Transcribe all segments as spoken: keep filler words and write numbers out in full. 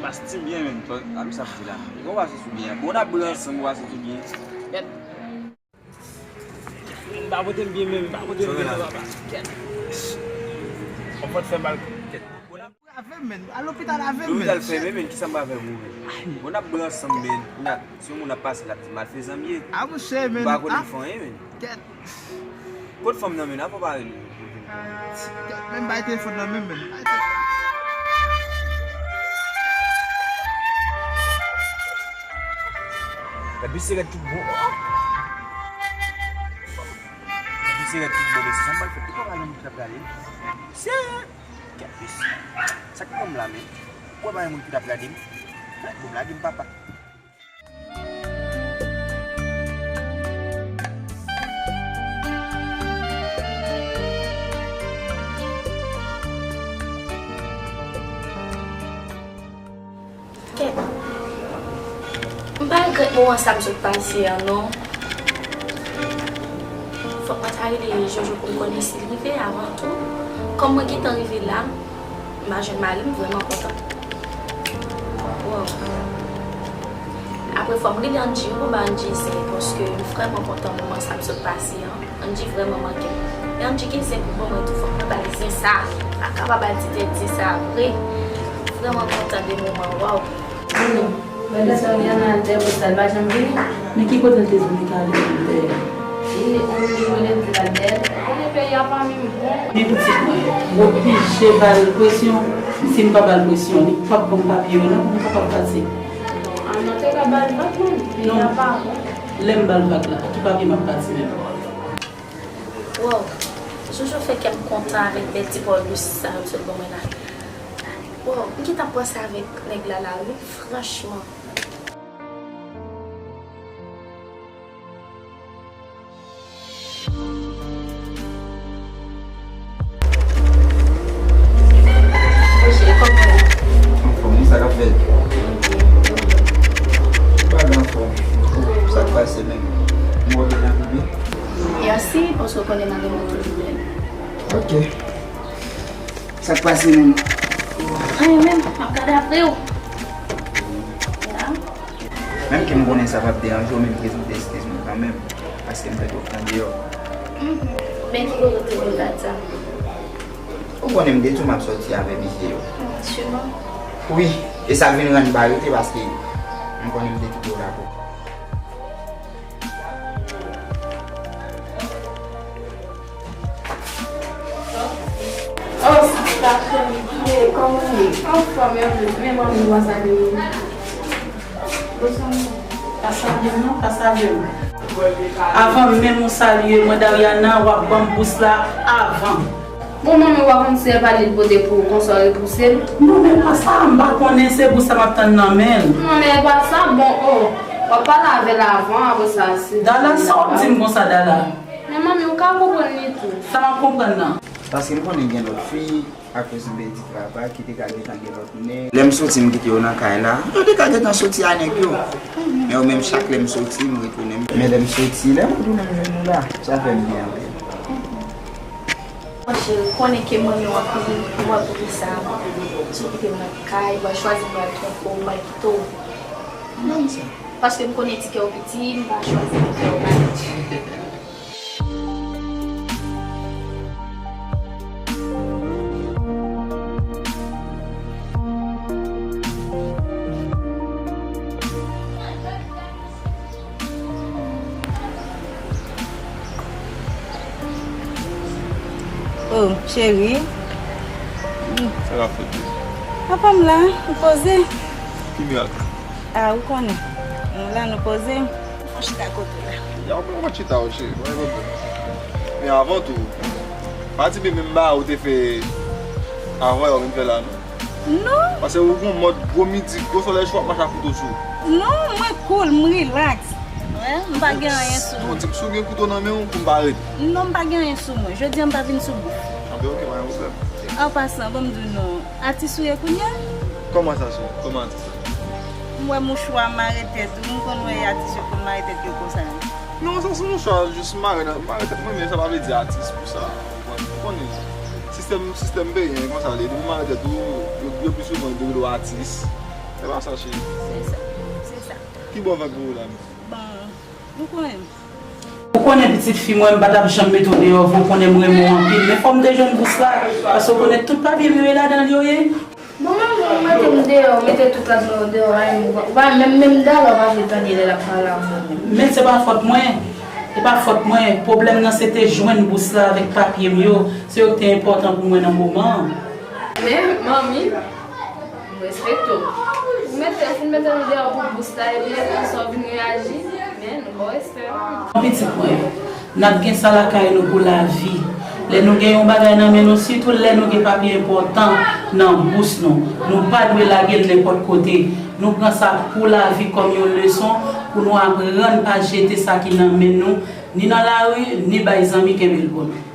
Pase ti byen menm, a mi sa ap di la. Bon, pase ti byen. Bon, n ap bwè ansanm, pase ti byen. Kèt. M pa pote m byen menm, m pa pote m byen, papa. Kèt. Ou fòt fè mal. Kèt. Avè m, men. Al lopital avè m, men. Lopital fèmen, men. Kisa m pa fè pou ou, men? Bon, n ap bwè ansanm, men. N ap, si yon moun ap pase, l ap di malfezan m ye. A, monchè, men. M pa konnen m fè anyen, men. Kèt. Kot fanm nan, men? Avan w pa rele. Kèt, men, bay telefòn nan, men, men. Bay telefòn. Gad, mesye rèd tout bon. Gad, mesye rèd tout bon, mesye. Sa m pral fè? Tout bagay nan moun ki t ap gade m. Mesye. Kèt, mesye. Sa k pran m la, men? Ou wè pa gen moun ki t ap gade m? Kèt, bon, lage m, papa. Kèt. M pa regrèt moman sa m sot pase an, non. Fòk mwen ta rele Jojo pou m konnen si l rive avan tou. Kòm mwen gentan rive la, m pa jwenn mari m, m vrèman kontan. Wow. Apre, fò m rele Angie wi pou m ba Angie konsèy, paske m vrèman kontan moman sa m sot pase an. Angie vrèman manke m. Men Angie gen zen pou ban mwen tou, fòk mwen ba l zen sa. M pa ka pa ba l ti tèt zen sa vre. M vrèman kontan de moman, waw. Konnen, gade sa Rihanna al dèyè post la, l pa janm vini. Men ki kote l te di m li ka ale pou l dèyè? Li, ou menm ou rele m pou l al dèyè l. Konnen peyi a pa menm bon. Men pitit mwen, m oblije ba l presyon. Si m pa ba l presyon, li p ap ban m papye yo non, pou m kapab pati. A non, te ka ba l vag, men peyi a pa bon. Lè m ba l vag la, ki papye m ap pati menm? Wow, Jojo fè kè m kontan avèk bèl ti pawòl dous sa yo sot ban mwen la. Wow, m gentan panse avèk nèg la la wi, franchman. Monchè, kòman w ye? Anfòm, wi, sa k ap fèt? Bagay anfòm. Sa k pase menm? M wè w deja bebe? Mèsi, paske w konnen m ap gen moun toujou bèl. Ok. Sa k pase menm? Anyen menm, m ap gade apre w. Ya. Menm ke m konnen sa p ap deranje w, men m prezante eskiz mwen kanmenm, paske m fè twòp tan deyò. Mhm. Men ki kote w te vin gad sa? Ou konnen m te di w m ap sòti avè mesye yo. Sèlman? Wi, e sa vin rann m pa rete, paske m konnen m te kite w la pou. Oh, sista cheri, kòman w ye? Anfòm, e men manmi w a salye. Bonswa, manmi. Pa salye m non, pa salye m. Avan menm ou salye mwen, Dariana, w ap ban m bous la avan. Bon, manmi, w pa konn si e pa li l pote pou ou, konsa w repouse l? Non, men pa sa, m pa konnen, se bous sa m ap tann nan men l. Non, men e pa sa, bon, oh, w ap pale avè l avan, apre sa, se... Dala, sa w ap di m konsa, Dala? Men manmi, ou ka konprann li tou. Sa m ap konprann nan? Paske m konnen gen lòt fi, akoz m pèdi travay, ki te ka gentan gen lòt nèg. Lè m soti, m kite yo nan kay la, yo te ka gentan soti a nèg yo. Men yo menm, chak lè m soti, m retounen. Men lè m soti, lè m retounen, m jwenn nou la. Sa fè m byen anpil. Cheri, konnen ke m renmen w anpil, ou wè poukisa. Si w kite m nan kay, w al chwazi pou al twonpe w, m al kite w. Non, sa. Paske m konnen ti kè w piti, m pa chwazi pou kè w mal. Oh, cheri. Sa k ap fèt, cheri? Papa m la, ou poze. Ki mirak? A, ou konnen. Nou la, nou poze. Fò chita kote w la. Ya, ou pa chita, cheri. Men avan tou, pa di bebe m ba ou te fè avan yè ou vin fè la, non. Non. Paske ou gon mòd gwo midi, gwo solèy cho, w ap mache ak kouto sou ou. Non, mwen cool, m relax. Wè, m pa gen anyen sou mwen. Ou di m si w gen kouto nan men w pou m pa ret. Non, m pa gen anyen sou mwen. Jodi a m pa vin sou bouf. Anben, ok, pa gen pwoblèm. An pasan, ban m di w non. Atis ou ye kounye a? Kòman sa, cheri? Kòman atis la? M wè mouchwa mare tèt ou. M konn wè atis yo konn mare tèt yo konsa. Non, sa se mouchwa, jis mare nan, mare tèt mwen, men sa pa vle di atis pou sa. Ou konnen, sistèm, sistèm peyi an, e konsa l ye. Depi w mare tèt ou, yo, yo pi souvan yo rele w atis. Se pa sa, cheri. Se sa. Se sa. Ki bò vag pou ou la menm? Bon, ou konnen. Ou konnen pitit fi mwen, m pa t ap janm mete w deyò vre, ou konnen m renmen w anpil. Men fò m te jwenn bous la, paske ou konnen tout papye m yo e ladan l yo ye. Bon, manman, ou mete m deyò, ou mete tout lòt moun yo deyò, ay, ou pa, ou pa menm, menm dalò, ou pa vle tande lè l ap pale avè w menm. Men se pa fòt mwen. Se pa fòt mwen. Pwoblèm nan se te jwenn bous la avèk papye m yo. Se yo ki te enpòtan pou mwen nan moman an. Men, manmi, m respekte w. Ou mete, ou fin mete nou deyò pou bous la, epi konsa w vin reyaji, men nou ba w respè. Pitit mwen, n ap gen sa lakay nou pou lavi. Lè nou gen yon bagay nan men nou, sitou lè nou gen papye enpòtan nan bous nou, nou pa dwe lage l nenpòt kote. Nou pran sa pou lavi kòm yon leson pou nou aprann pa jete sa ki nan men nou, ni nan lari, ni bay zanmi kenbe l pou nou.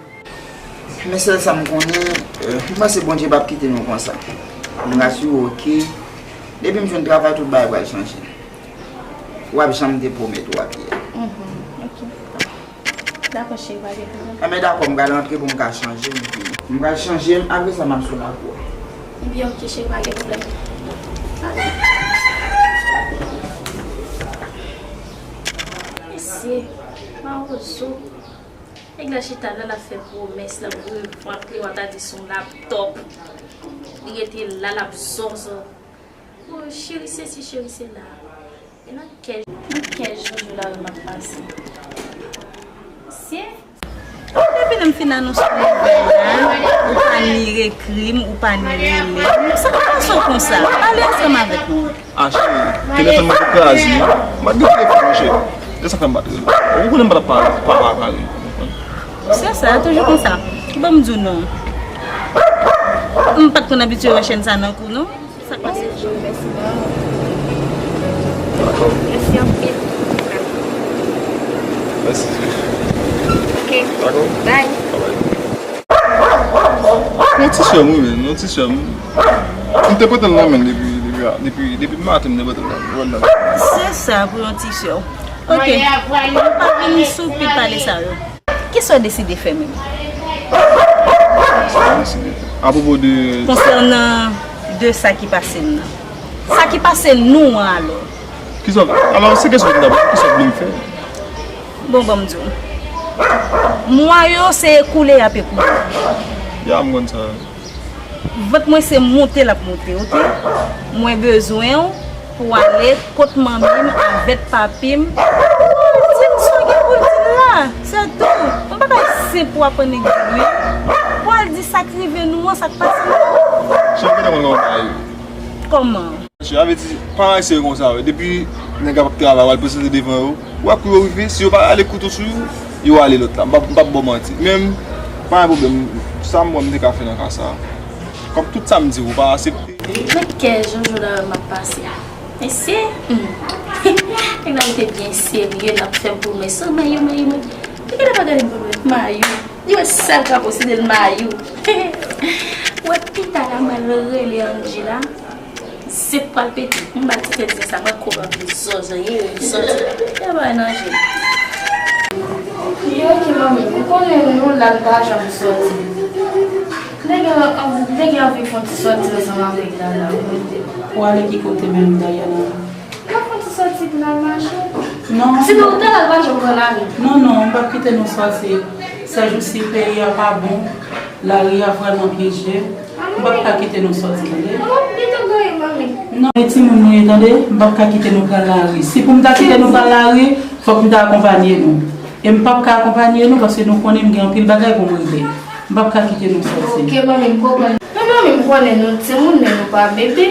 Men sèl sa m konnen, m panse Bondye p ap kite nou konsa. M rasire w ke depi m jwenn travay, tout bagay pral chanje. W ap jan m te pwomèt ou a Pierre. Mhm, ok. Dakò, cheri, pa gen pwoblèm. Enben, dakò, m pral rantre pou m ka chanje m, epi m pral chanje m, apre sa, m ap sou lakou a. Ebyen, ok, cheri, pa gen pwoblèm. Mesye, mawozo. Nèg la chita la, l ap fè pwomès, l ap revante, w ta di se yon laptop. Li rete la, l ap zòzò. Oh, cheri sesi, cheri sela. E nan kè, nan kè Jojo la, wi, m ap pase. Mesye. Depi lè m fin anonse nouvèl la, ou pa ni ekri m, ou pa ni rele m. Sa k pase w konsa? Ale ansanm avèk mwen. Ah, cheri, telefòn mwen te kraze. M pa t gen telefòn, monchè. Se sa k fè m pa t rele w. Ou konnen m pa t ap pa, pa, pa, pa rele w. Se sa, toujou konsa. Ban m di w non. M pa t konn abitye wè chèn sa nan kou, non. Sa k pase? Mèsi anpil. Mèsi. Ok. Dakò. Bye. Bye bye. Yon ti sè m, wi, men, yon ti sè m. M te pote l nan men l depi, depi, depi, depi maten, m te pote l nan men l. Se sa pou yon ti sè w. Ok. Nou pa vin sou pil pale sa yo. Kisa w deside fè menm? Apwopo de... Konsènan de sa ki pase m nan. Sa ki pase nou an alò. Kisa, alò, se kesyon ki dabò, kisa w vle m fè? Bon, ban m di w. Mwa yo, se ekoule y ap ekoule. Ya, m konn sa. Vant mwen se monte l ap monte, ok? Mwen bezwen w pou w ale kot manmi m avèk papi m. Di m sa w gen pou w di m la, se tou. Yon bagay senp w aprann egzime. Pou w al di sa k rive nou an, sa k pase nou an. Chan gen nan mwen nan bagay yo. Kòman? Sa vle di, paran se yo konsa, wi. Depi nèg ap travay, w al prezante devan yo, w ap kou yo rive, si yo pa rale kouto sou yo, yo rale lòt la. M p ap, m p ap ba w manti. Men, pa gen pwoblèm. Sa m wè m te ka fè nan ka sa a. Kòm tout sa m di w, ou pa aksepte. Nan kè Jojo la m ap pase a. Mesye, hmm. Nèg la rete byen serye, l ap fè m pwomès. Oh, Mayou, Mayou, Mayou. Li genlè pa gade m pwomès. Mayou. Li wè sèl ka posede l Mayou. Wè pita la m al rele Angie la. Zip pral pete. M ba l ti tèt zen sa, mwen kob anpil zòzò, ye, zòzò. Fè bagay nan je. Yo, ki manmi, ou konnen nou la n pa janm sòti. Nèg la, nèg la anvi fè yon ti sòti ansanm avèk Dana. Ou ale ki kote menm, Dayana? N ap fè yon ti sòti pou n al mache. Non. Sinon, ou ta al mache ou pran lari. Non, non, m p ap kite nou sòti. Sèjousi, peyi a pa bon. Lari a vrèman pyeje. M p ap ka kite nou sòti, tande? Non, e timoun nou ye, tande? M p ap ka kite nou pran lari. Si pou m ta kite nou pran lari, fòk m ta akonpanye nou. E m p ap ka akonpanye nou paske nou konnen m gen anpil bagay pou m regle. M p ap ka kite nou sòti. Ok, manmi, m konprann. Men manmi, m konnen nou timoun, men nou pa bebe.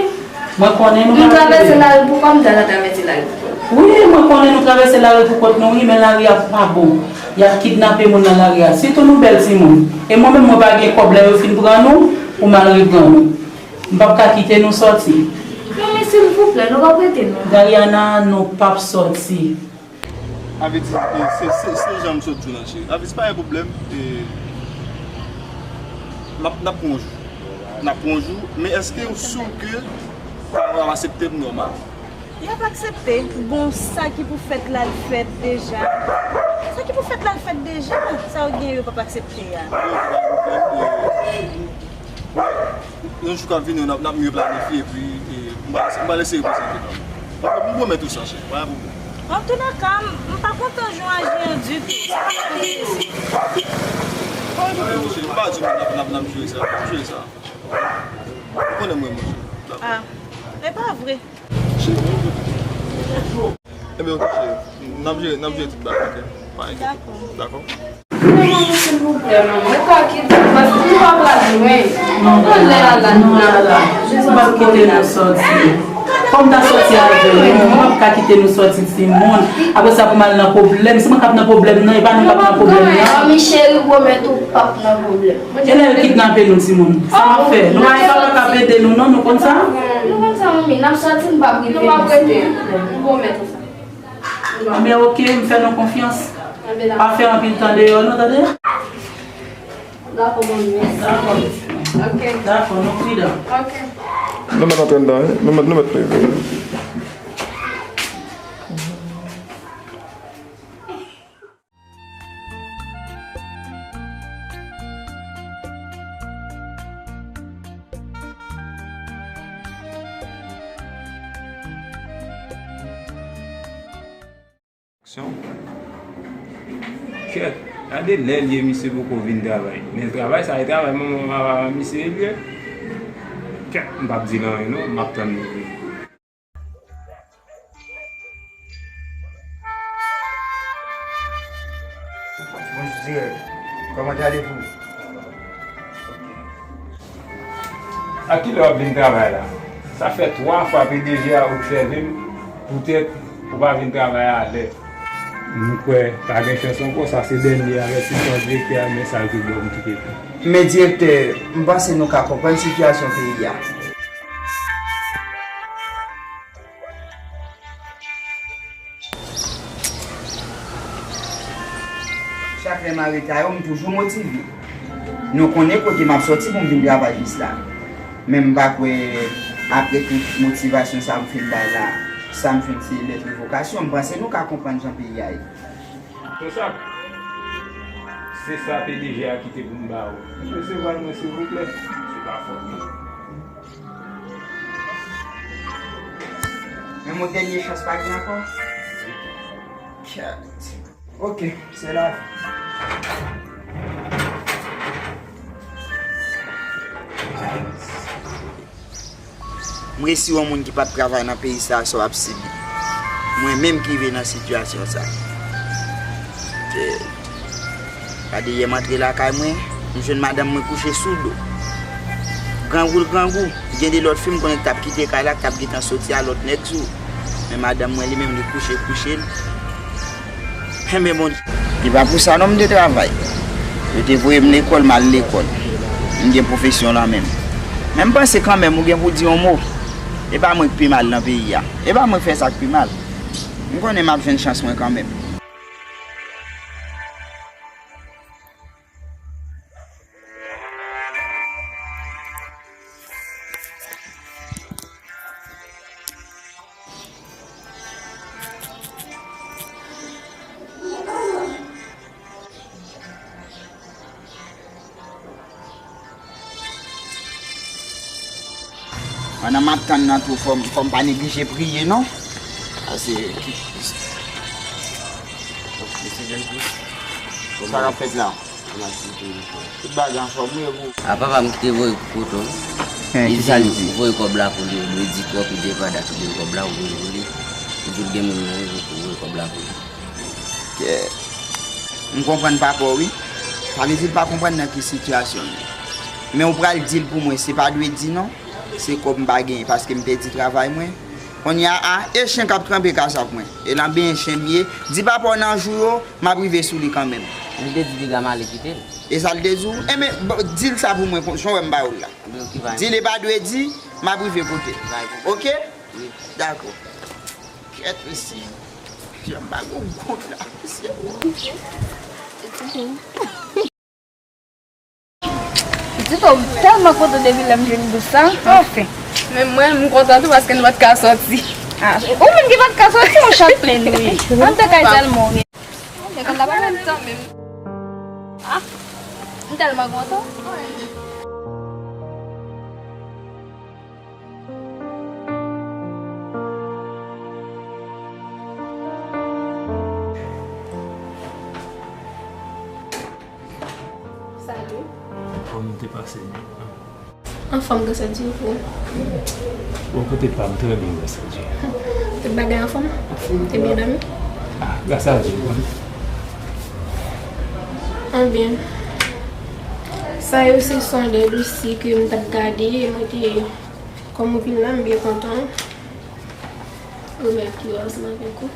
Mwen konnen nou pa bebe. Nou travèse lari pou kò, m ta travèse lari pou kò. Wi, mwen konnen nou travèse lari pou kont nou, wi, men lari a pa bon. Y ap kidnape moun nan lari a. Sitou nou bèl timoun. E mwen menm, mwen pa gen kòb lè yo fin pran nou, pou m al reprann nou. M p ap ka kite nou sòti. Manmi, silvouplè, nou p ap rete, non. Dariana, nou p ap sòti. Sa vle di, e, se, se, se jan m sot di w lan, cheri. Sa vle di, pa gen pwoblèm. E, n ap, n ap pran yon jou. N ap pran yon jou. Men èske ou si ke paran w ap aksepte m nòmal? Y ap aksepte. Bon, sa ki pou fèt la, l fèt deja. Sa ki pou fèt la, l fèt deja. Sa yo gen, yo p ap aksepte a. Yon jou k ap vini, n ap, n ap miye planifye, epi, e, M pa, m pa lese repoze tèt mwen. M pwomèt ou sa, cheri, pa gen pwoblèm. Antoulèka, m, m pa kontan jan w aji an ditou. Sa pa fè m plezi. Anyen, cheri, m pa di nou n ap, n ap, n ap jere sa. N ap jere sa. Ou konnen mwen, mwen. Ah, e pa vre. Cheri, mwen. Ebyen, ok, cheri. N ap jere, n ap jere tout bagay, ok? Pa enkyete. Dakò. Dakò? Manman, silvouplè, manman. Ou ka kite m, paske nou pa pral lwen. Anlè a la, nou la. Jis m p ap kite nou sòti. Kòm ta sòti avè nou, m p ap ka kite nou sòti, timoun. Apre sa, pou m al nan pwoblèm. Si mwen k ap nan pwoblèm nan, e pa nou k ap nan pwoblèm nan. Manmi cheri, pwomèt ou p ap nan pwoblèm. E lè yo kidnape nou, timoun? Sa n ap fè? Nou pa gen papa k ap ede nou, non? Nou konn sa? Nou konn sa, manmi. N ap sòti, nou p ap rive. Nou p ap rete. M pwomèt ou sa. Anben, ok, m fè nou konfyans. Pa fè anpil tan deyò, non, tande? Dakò, manmi, mèsi. Dakò, pitit mwen. Ok. Dakò, nou pridan. Ok. Nou mèt antre anndan, wi. Nou mèt, nou mèt leve. Aksyon. Kèt, gade lè l ye misye poko vin travay. Men travay sa e travay manman papa misye l ye. Kèt, m p ap di l anyen non, m ap tann li vini. Bonjou dirèk. Kòman allez-vous? A kilè w ap vin travay la? Sa fè twa fwa P D G a obsève m poutèt ou pa vin travay a lè. M kwè pa gen chans ankò, sa se dènye avètisman direktè a, men sa l te ba w m kite tou. Men direktè, m panse nou ka konprann sitiyasyon peyi a. Chak lè m arete a yo, m toujou motive. Nou konnen kote m ap sòti pou m vin travay jis la. Men m pa kwè, apre tout motivasyon sa m fin bay la, sa m jwenn se lèt revokasyon. M panse nou ka konprann jan peyi a ye. Konsa, se sa P D G a kite pou m ba ou. Resevwa l mwen, silvouplè. Se pa fòt mwen. Men mon dènye chans pa gen ankò. Kèt. Ok, se la. M resi yon moun ki pa t travay nan peyi sa, sa w ap sibi. Mwen menm ki rive nan sitiyasyon sa. Kèt. Gade yè m antre lakay mwen, m jwenn madanm mwen kouche sou do. Grangou l grangou, gen de lòt fi m konnen k t ap kite kay la, k t ap gentan soti a lòt nèg sou. Men madanm mwen li menm li kouche kouche l. Enben Bondye. Li pa pou sa non m te travay. Yo te voye m lekòl, m al lekòl. M gen pwofesyon lan men m. Men m panse kanmenm ou gen pou di yon mo. E pa mwen k pi mal nan peyi a. E pa mwen k fè sa k pi mal. M konnen m ap jwenn chans mwen kanmenm. Pandan m ap tann nan tou, fò m, fò m pa neglije priye, non. Paske, sa k ap fèt la? Tout bagay anfòm, wi, e pou. A papa m ki te voye kote w. Li di voye kòb la pou li, li di twòp, li di e pa dat ou gen kòb la, ou voye pou li. Li di l gen moun nan, li voye kòb la pou li. Kè. M konprann papa w, wi. Sa vle di l pa konprann nan ki sitiyasyon m ye. Men ou pral di l pou mwen, se pa dwe di non. Se kòb m pa genyen, paske m pèdi travay mwen. Kounye a, a, e chen k ap tranpe kazak mwen. E lan benyen chen m ye. Di papa w nan jou yo, m ap rive sou li kanmenm. Li te di piga m ale kite l. E sa l te di w? Enben, di l sa pou mwen, jan w wè m ba w l la. Di l e pa dwe di, m ap rive kote l. Ok? Wi. Dakò. Kèt, mesye. Jan m ba w goud la, mesye. Pitit, m tèlman kontan depi lè m jwenn bous sa. Anfen. Men mwen, m kontan tou paske n pa t ka sòti. Ah, ou menm ki pa t ka sòti, yon chat plen nou ye. An te kay tèlman ou ye. Lekòl la pa menm tan menm. Ah, m tèlman kontan. Kòman te pase nèt? Anfòm, gras a Dye, pou ou? Bò kote pa m, trè byen, gras a Dye. Tout bagay anfòm? Te byen dòmi? Ah, gras a Dye, bon. Anbyen, sa yo se son de dosye ke m t ap gade, mwen te, kòm ou vin la, m byen kontan remèt yo ansanm avèk ou.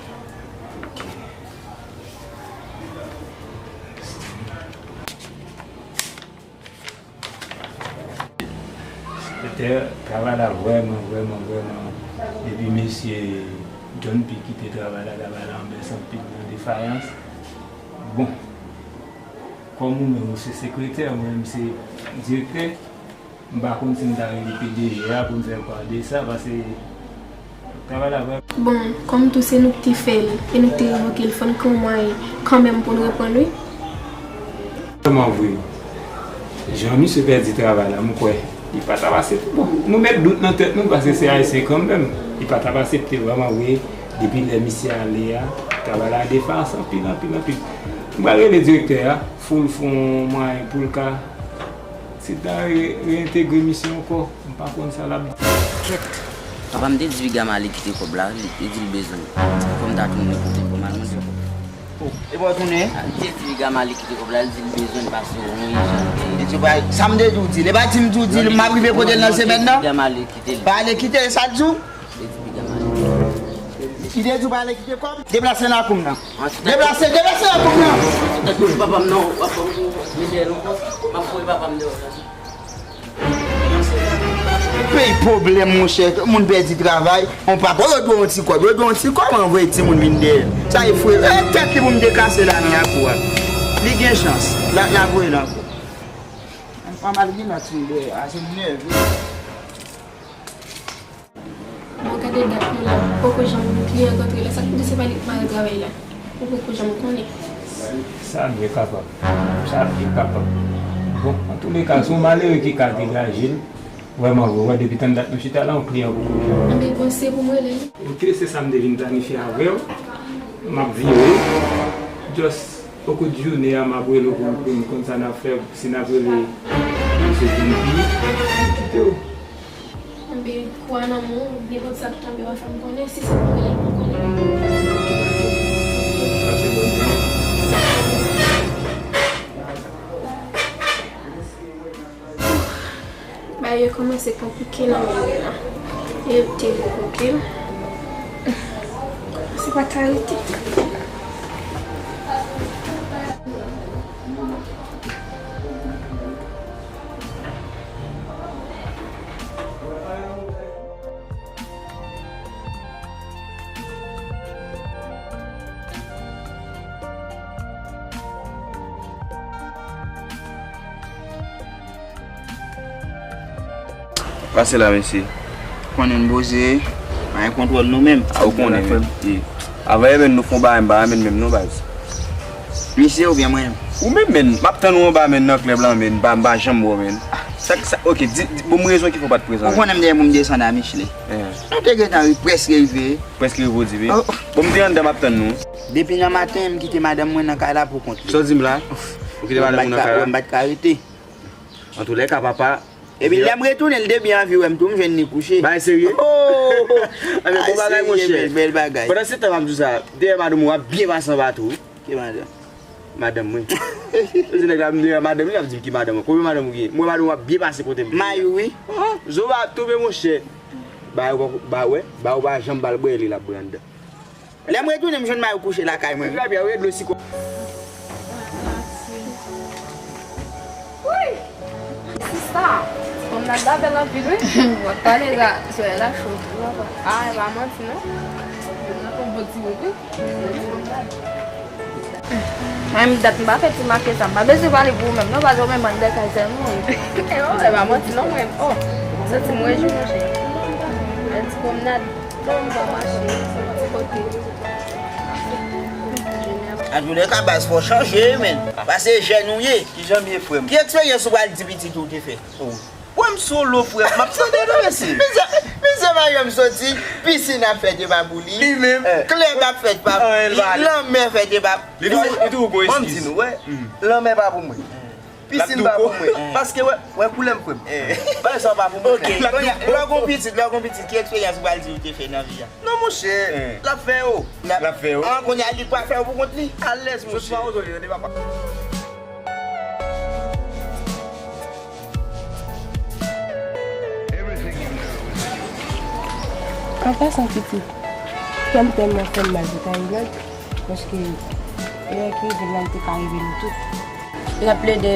Sekrètè, travay la vrèman, vrèman, vrèman. Depi mesye John P kite travay la, travay la an bès anpil, nan defayans. Bon, kòm ou menm ou se sekretè, mwen menm se direktè, m pa konn si m ta rele P D G a pou m fè pale de sa, paske travay la vrèman. Bon, kòm tou se nou ki te fè l, e nou ki te revoke l, fò n gen yon mwayen kanmenm pou n reprann, wi. Vrèman vre, jan misye pèdi travay la, m kwè li pa t ap aksepte. Bon, nou met dout nan tèt nou, paske se ayisyen kanmenm. Li pa t ap aksepte vrèman vre, depi lè misye ale a, travay la defayans anpil, anpil, anpil. M pral rele direktè a, pou l fè yon mwayen pou l ka, si l ta re-, reyentegre misye ankò, m pa konn sa l ap di. Kèt! Papa m te di piga m ale kite kòb la, li, li di l bezwen l. Fò m ta tounen kote l pou m al mande l kòb. E bò tounen? Li te di piga m ale kite kòb la, li di l bezwen l pase yon jan. Li di w pa, sa m te di w di l. E pa di m di w di l, m ap rive kote l nan semèn nan? Piga m ale kite l. Pa ale kite l, sa l di w? Li te di piga m ale kite l. Li te di w pa ale kite kòb? Deplase nan lakou m nan. Deplase, deplase lakou m nan. Papa m nan, w ap fè m mete l ankò. M ap voye papa m deyò la. Peyi pwoblèm, monchè. Moun pèdi travay. On papa, yo dwe yon ti kòb. Yo dwe yon ti kòb, anvoye timoun vin dèyè. Sa e fre. E tèt li pou m te kase la nan lakou a. Li gen chans. La, la voye l ankò. An, an, malgre la, ti moun dèyè a, se nève. Bon, gade dat nou la, poko janm gen kliyan k antre la. Sa k di se pa li k mare travay la? Ou poko janm konnen. Sa byen kapab. Sa byen kapab. Bon, antouleka, se yon malere ki ka degaje l. Vrèman vre, wè, depi tann dat nou chita la, yon kliyan poko janm. Anben, bon, se pou m rele l. Ok, se sa m te vin planifye avè w. M ap vire. Just, o kou de jounen an, m ap rele w pou, pou n konn sa n ap fè, si n ap rele misye John P, kite w. Anben, kou a nan men w, nenpòt sa k tonbe, w a fè m konnen, si se pou rele m, m konnen. Bagay yo kòmanse konplike nan men mwen la. E yo te konplike. Se pa ka rete. Pase la, mesye. Konnen n poze, pa gen kontwòl nou menm. A, ou konnen, men. Avan e menm nou fè yon bagay, m pa renmen menm non, baz. Misye oubyen mwen menm? Ou menm, men. M ap tann ou anba, men, nan klèb la, men. M pa, m pa janm wè w, men. Sa, sa, ok, di, di, bon, m rezon ki fè w pa t prezan, men. Ou konnen m te pou m desann a Michelet. Eh. Nou te gentan ri, prèske rive. Prèske rive, ou di, wi. Oh. Bon, m te anndan, m ap tann nou. Depi nan maten, m kite madanm mwen nan kay la pou kont li. Sa w di m la? Ou kite madanm ou nan kay la? M pa t ka rete. Antouleka, papa. Epi lè m retounen, l te byen anvi wè m tou, m jwenn li kouche. Bagay serye? Oh! Anben, bon bagay, monchè. Bèl bagay. Pandan se tan, m ap di w sa, dèyè madanm ou ap byen pase anba tou, wi. Ki madanm? Madanm mwen. Ou di nèg la, m dèyè madanm li, l ap di m ki madanm mwen. Konbyen madanm ou gen? Mwen, madanm ou ap byen pase kote m. Mayou, wi. Oh, zo ba tonbe, monchè. Ba yo, ba, wè, ba yo pa janm ba l bwè, li l ap bwè anndan. Lè m retounen, m jwenn Mayou kouche lakay mwen. Epi apre, dlo siko. Wi! Sista, ti pwomnad la bèl anpil, wi. W ap pale la, solèy la cho. A, e pa manti, non. Mwen, m dat m pa fè ti make sa. M pa bezwen pale pou ou menm, non, paske ou menm anndan kay sèlman, wi. E, oh, e pa manti, non, mwen. Oh, m santi m rejwi, monchè. Bèl ti pwomnad. Bon, m va mache, se yon ti kote. Antouleka, baz, fò w chanje, men. Paske jèn ou ye. Kijan m ye, frè m? Ki eksperyans ou pral di pitit ou te fè? Oh. Wè m solo, frè m. M ap tande nou, mesye. Mizè, mizè, Maryam soti, pisin ap fèt, e pa pou li. Li menm. Klèb ap fèt, pa pou li. Anyen l pa ale. Lanmè fèt, e pa pou li. Li toujou, li toujou gon eskiz. Ban m di nou, wè. Hmm. Lanmè pa pou mwen. Pisin pa pou mwen. Paske wè, wè koulè m, frè m. Bagay sa pa pou mwen. Ok, kounye a, lè w gon pitit, lè w gon pitit, ki eksperyans ou pral di ou te fè nan vi a? Non, monchè, l ap fè yo. L ap fè yo. An, kounye a, li pral fè yo pou kont li. Alèz, monchè. An pasan, pitit, kè m tèlman fè m mal pou Tayilad, paske erè ki rive l la, li te ka rive nou tout. L ap plede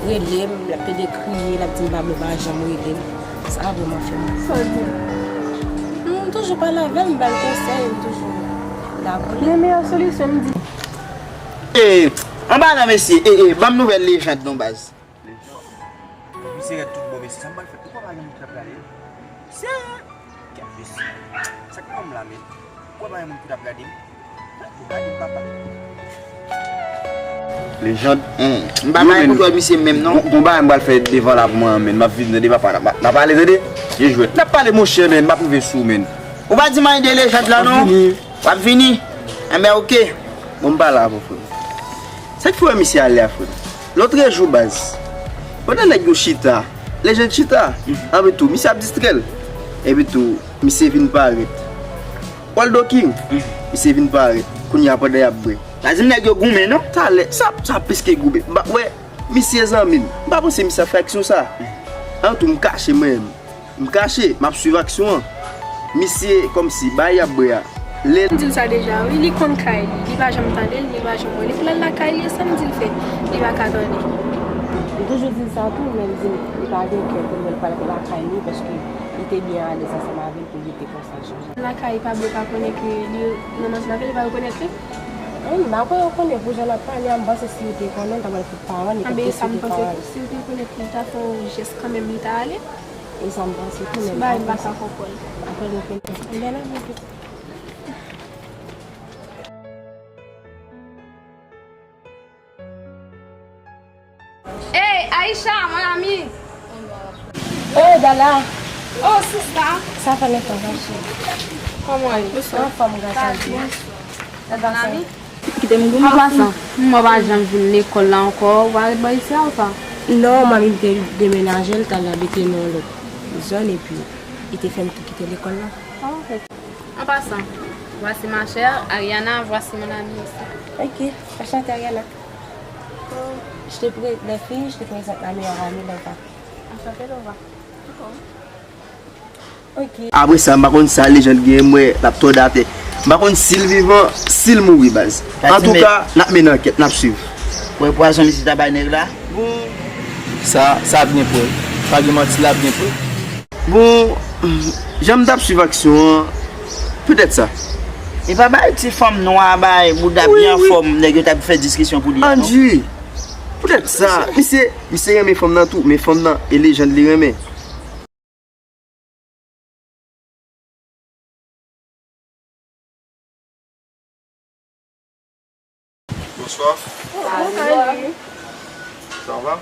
rele m, l ap plede kriye, l ap di m Pablo pa janm rele m. Sa vrèman fè m mal. Sa w di? M toujou pale avè l, m ba l konsèy, m toujou la pou li. Men meyè solisyon, m di. E, anba la, mesye, e, e, ban m nouvèl Lejand non, baz. Misye rèd tout bon, mesye. Sa m pral fè? Ou kwè pa gen moun ki t ap gade m? Serye? Kèt mesye. Sa k pran m la, men? Ou kwè pa gen moun ki t ap gade m? Ou gade m, papa. Lejand. M pa bay kont wè misye menm, non. Gon, gon bagay m pral fè devan la pou mwen, men. M ap vin, tande, papa. N ap, n ap pale, tande. Byen jwèt. N ap pale, monchè, men. M ap rive sou, men. Ou pa di m anyen de Lejand la, non? W ap vini. W ap vini? Enben, oke. Bon, m pa la ankò, frè m. Sa k fè w wè misye ale a, frè m? Lòtrejou, baz, pandan nèg yo chita, Lejand chita, epi tou, misye ap distrè l. Epi tou, misye vin parèt. Waldo King, misye vin parèt. Kounye a, pandan y ap bwè. Pa di m nèg yo goumen, non? Talè, sa, sa plis ke goumen. M pa wè, misye zanmi m. M pa panse misye ap fè aksyon sa. An tou, m kache mwen menm. M kache, m ap swiv aksyon an. Misye, kòmsi, bagay y ap bwè a. Lè m di l sa deja, wi, li konn kay li. Li pa janm tande l, li pa janm wè. Li pou l al lakay li, e sa m di l fè, li pa ka tande. M toujou di l sa tou, men l di m li pa gen kè pou l wè l pral lakay li, paske li te byen alèz ansanm avè l pou l rete konsa. Lakay Pablo pa konnen ke li nan manti lavi, li pa rekonèt li? Wi, m pa kwè yo konnen pou jan l ap pale a, m panse si yo te konnen, yo ta pral fout paran l, li konn posede paran l. Si yo te rekonèt li, li ta fè yon jès kanmenm, li ta ale. E sa m panse tou, men m pa konprann. Apre nou fini. Bèl avè pitit. Hey, Aisha, mon ami! Oh, Dala! Oh, sista! Sa fè lontan, ma chérie. Kòman w ye? Anfòm, gras a Dye. Mon ami? Kite m goumen. An pasan, m wè w pa janm vin lekòl la ankò, ou pa ret bò isi a ou sa? Non, manmi m te demenaje, l t al abite nan yon lòt zòn, epi li te fè m tou kite lekòl la. Ah, ok. En passant, voici ma chère Ariana, voici mon amie aussi. Ok, enchantée Ariana. Oh, je te pré-, les filles, je te présente ma meilleure amie Lova. Enchantée Lova. Ok. Apre sa, m pa konn sa Lejand genyen, m wè l ap tòde atè. M pa konn si l vivan, si l mouri, baz. Antouka, n ap mennen ankèt, n ap swiv. Wè pwazon misye ta bay nèg la? Bon. Sa, sa byen prè. Pa gen manti, la byen prè. Bon, jan m t ap swiv aksyon an, petèt sa. E pa bay ti fanm nwa, bay bouda byen anfòm, nèg yo t ap fè diskisyon pou li a, non? Andy, petèt sa. Misye, misye renmen fanm nan tou, men fanm nan, e Lejand li renmen. Bonsoir. Bonjour. Ça va?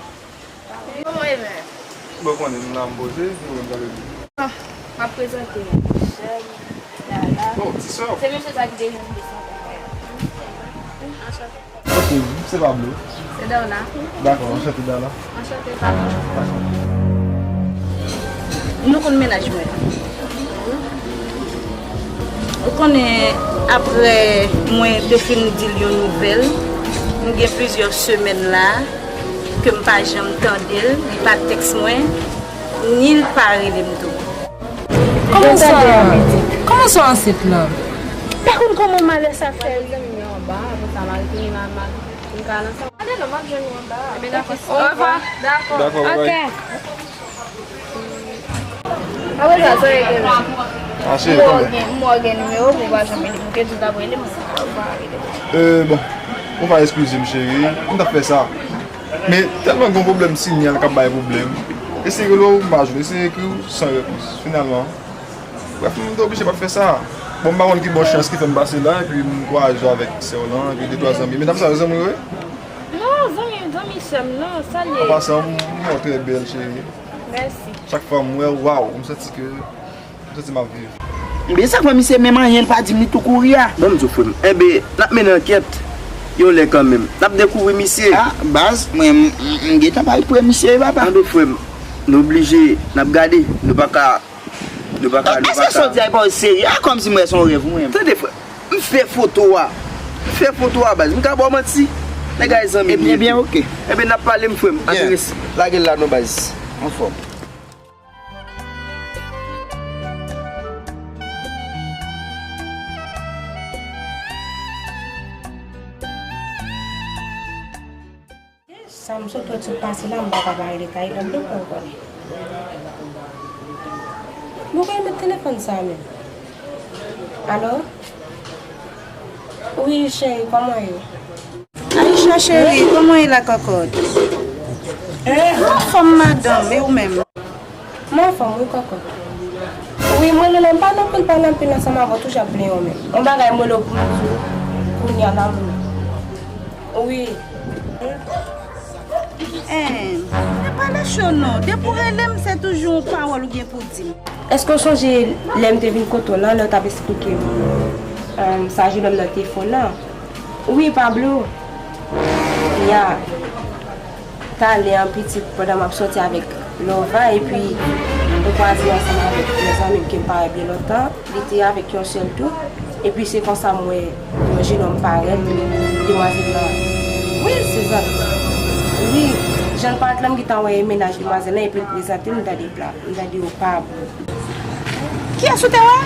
Kòman e menm? Bon, konnen m la m poze, nou menm gade li. Ah, m ap prezante nou. Michel, Dala. Oh, ti sè. Se mesye sa ki te vin desann. Anchante. Ok, se Pablo. Se Darla. Dakò, anchante Darla. Anchante Pablo. Nou konn mennaj mwen. Ou konnen, apre mwen te fin di l yon nouvèl, m gen plizyè semèn la ke m pa janm tande l, li pa tèks mwen, ni l pa rele m tou. Kòman sa? Kòman sa ansent lan? Pa konn kòman malè sa fè. Mezanmi, anba, apre sa, mari tounen la, mari tounen la. Gade non, m ap jwenn ou anba. Ebyen, dakò. Orevwa. Dakò. Dakò, bye. Ok. Apre sa, sa rete la. Ah, cheri, kòman? M wè w gen nimewo, m pa janm rele m. Ou te di w t ap rele m, ou pa rele m. Euh, bon. Ou va eskize m, cheri. M t ap fè sa. Men tèlman gen yon pwoblèm sinyal k ap bay pwoblèm. Eseye rele w, m pa jwenn. Eseye ekri w, san repons. Finalman, brèf, m te oblije pa t fè sa. Bon, m pa konn ki bon chans ki fè m pase la, epi m kwaze avèk sè w lan, epi de twa zanmi. Medam sa yo zanmi w ye? Non, zanmi, zanmi sè m, non, sa l ye? An pasan, m wè w trè bèl, cheri. Mèsi. Chak fwa m wè w, waw, m santi ke, m santi m ap viv. Ebyen, sa k fè misye menm anyen l pa di m, li tou kouri a? Bon, m di w, frè m. Enben, n ap mennen ankèt. Yon lè kanmenm, n ap dekouvri misye. Ah, baz, mwen, m, m, m gentan pral pre misye, wi, papa. Tande, frè m, nou oblije, n ap gade, nou pa ka, nou pa ka, nou pa ka. Èske sa w di a pa serye? A, kòmsi m wè se yon rèv, mwen. Tande, frè m, m fè foto a. M fè foto a, baz. M ka ba w manti. Nèg la e zanmi m ye. Ebyen, ebyen, oke. Ebyen, n ap pale, m, frè m. Lage l la non, baz. Anfòm. Sa m sot wè sot pase la, m pa ka pa rele Kayla, m pa konnen. Mwen pa met telefòn sa menm. Alo? Wi, cheri, kòman w ye? Aisha cheri, kòman w ye la kòkòt? Mwen anfòm madanm, e ou menm? Mwen anfòm wi kòkòt. Wi, mwen rele w, m pa nan pil pale anpil ansanm avè w, toujou ap plenyen w menm. Yon bagay m rele w pou m di w kounye a la m. Wi. Hein, e pa lè cho non. Depi w rele m, se toujou yon pawòl ou gen pou di m. Èske w sonje lè m te vin kote w lan, lè w t ap esplike m, em, sa jennonm nan te fè w lan? Wi, Pablo. Ya. Talè an pitit, pandan m ap sòti avèk Lova, epi m kwaze ansanm avèk yon zanmi m ke m pa wè byen lontan, li te avèk yon sèl tou, epi se konsa m wè yon jennonm parèt, demwazèl lan, wi, se zan, wi, jan l parèt la, m gentan wè e mennaj demwazèl lan, epi l prezante m, m tande pla, m tande yo pa bon. Kiyès ou te wè?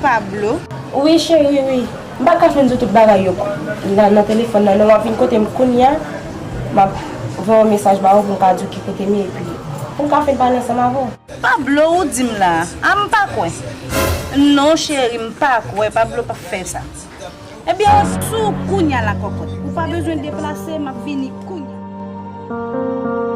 Pablo? Wi, cheri, wi. M pa ka fin di w tout bagay yo nan, nan telefòn nan, non. W ap vin kote m kounye a, m ap voye yon mesaj ba ou pou m ka di w ki kote m ye, epi pou m ka fin pale ansanm avè w. Pablo, ou di m la a, a m pa kwè. Non, cheri, m pa kwè. Pablo p ap fè sa. Ebyen, ou sou kounye a la kòkòt. Ou pa bezwen deplase, m ap vini kounye a.